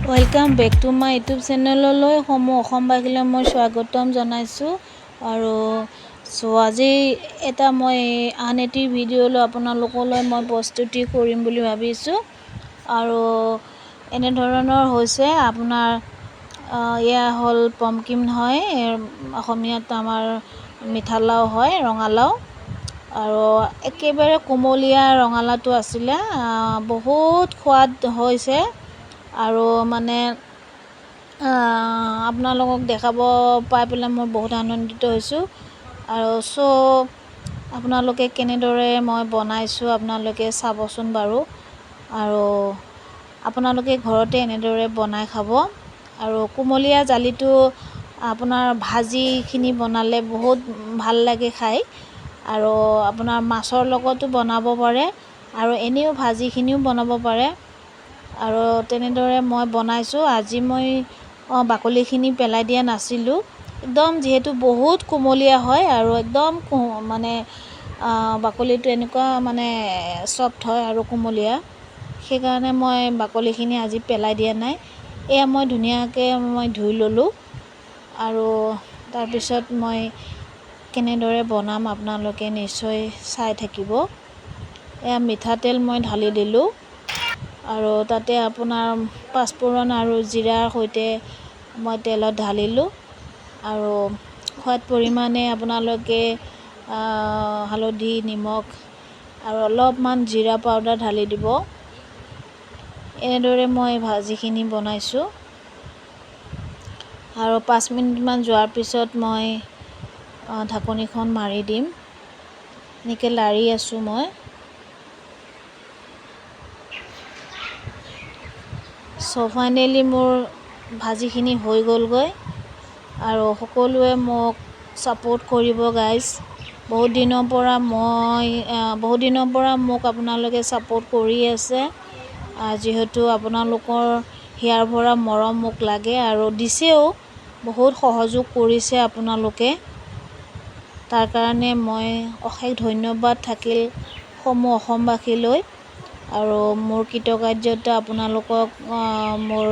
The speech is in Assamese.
Welcome back to my YouTube চেনেললৈ সমূহ অসমবাসীলৈ মই স্বাগতম জনাইছোঁ। আৰু আজি এটা মই আন এটি ভিডিঅ'লৈ আপোনালোকলৈ মই প্ৰস্তুতি কৰিম বুলি ভাবিছোঁ। আৰু এনেধৰণৰ হৈছে আপোনাৰ, এয়া হ'ল পমকিন হয়, অসমীয়াত আমাৰ মিঠালাও হয়, ৰঙালাও। আৰু একেবাৰে কুমলীয়া ৰঙালাওটো আছিলে, বহুত সোৱাদ হৈছে। আৰু মানে আপোনালোকক দেখাব পাই পেলাই মই বহুত আনন্দিত হৈছোঁ। আৰু আপোনালোকে কেনেদৰে মই বনাইছোঁ আপোনালোকে চাবচোন বাৰু। আৰু আপোনালোকে ঘৰতে এনেদৰে বনাই খাব। আৰু কুমলীয়া জালিটো আপোনাৰ ভাজিখিনি বনালে বহুত ভাল লাগে খাই। আৰু আপোনাৰ মাছৰ লগতো বনাব পাৰে আৰু এনেও ভাজিখিনিও বনাব পাৰে। আৰু তেনেদৰে মই বনাইছোঁ। আজি মই বাকলিখিনি পেলাই দিয়া নাছিলোঁ, একদম যিহেতু বহুত কুমলীয়া হয় আৰু একদম মানে বাকলিটো এনেকুৱা মানে চফ্ট হয় আৰু কুমলীয়া, সেইকাৰণে মই বাকলিখিনি আজি পেলাই দিয়া নাই। এয়া মই ধুনীয়াকৈ মই ধুই ল'লোঁ। আৰু তাৰপিছত মই কেনেদৰে বনাম আপোনালোকে নিশ্চয় চাই থাকিব। এয়া মিঠাতেল মই ঢালি দিলোঁ আৰু তাতে আপোনাৰ পাঁচফোৰণ আৰু জিৰাৰ সৈতে মই তেলত ঢালিলোঁ। আৰু সোৱাদ পৰিমাণে আপোনালোকে হালধি, নিমখ আৰু অলপমান জিৰা পাউডাৰ ঢালি দিব। এনেদৰে মই ভাজিখিনি বনাইছোঁ। আৰু 5 মিনিটমান যোৱাৰ পিছত মই ঢাকনিখন মাৰি দিম। এনেকৈ লাৰি আছোঁ মই। ফাইনেলি মোৰ ভাজিখিনি হৈ গ'লগৈ। আৰু সকলোৱে মোক ছাপোৰ্ট কৰিব গাইজ। বহুত দিনৰ পৰা মোক আপোনালোকে ছাপোৰ্ট কৰি আছে। যিহেতু আপোনালোকৰ হিয়াৰ ভৰা মৰম মোক লাগে আৰু দিছেও, বহুত সহযোগ কৰিছে আপোনালোকে। তাৰ কাৰণে মই অশেষ ধন্যবাদ থাকিল সমূহ অসমবাসীলৈ। আৰু মোৰ কৃতকাৰ্যতা আপোনালোকক মোৰ